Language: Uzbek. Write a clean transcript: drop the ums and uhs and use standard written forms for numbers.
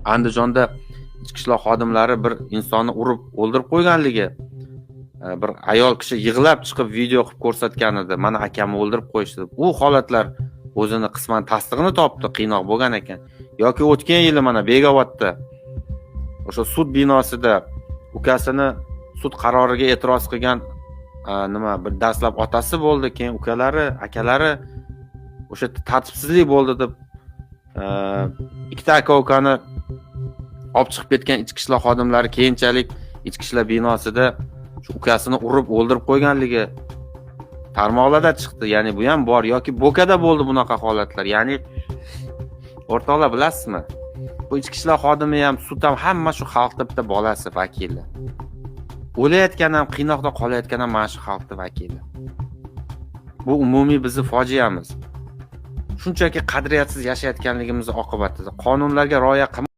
Andijonda ichki ishlar xodimlari bir insonni urib o'ldirib qo'yganligi, bir ayol kishi yig'lab chiqib video qilib ko'rsatgan edi, mana akamni o'ldirib qo'yishdi deb. U holatlar o'zini qisman tasdig'ini topdi, qiynoq bo'lgan ekan. Yoki o'tgan yili mana Bekobodda o'sha sud binosida ukasini sud qaroriga e'tiroz qilgan, nima, bir dastlab otasi bo'ldi, keyin ukalari, akalari, o'sha yerda tartibsizlik bo'ldi deb, ikkita aka ukani olib chiqib ketgan ichki ishlar xodimlari keyinchalik ichki ishlar binosida shu ukasini urib o'ldirib qo'yganligi tarmoqlarda chiqdi. Ya'ni bu ham bor. Yoki Bo'kada bo'ldi bunaqa holatlar. Ya'ni, o'rtoqlar, bilasizmi, bu ichki ishlar xodimi ham, sud ham, hamma shu xalqni bitta bolasi, vakili. O'layotgan ham, qiynoqda qolayotgan ham mana shu xalqni vakili. Bu umumiy bizni fojiamiz, shunchaki qadriyatsiz yashayotganligimizni oqibatida, qonunlarga rioya.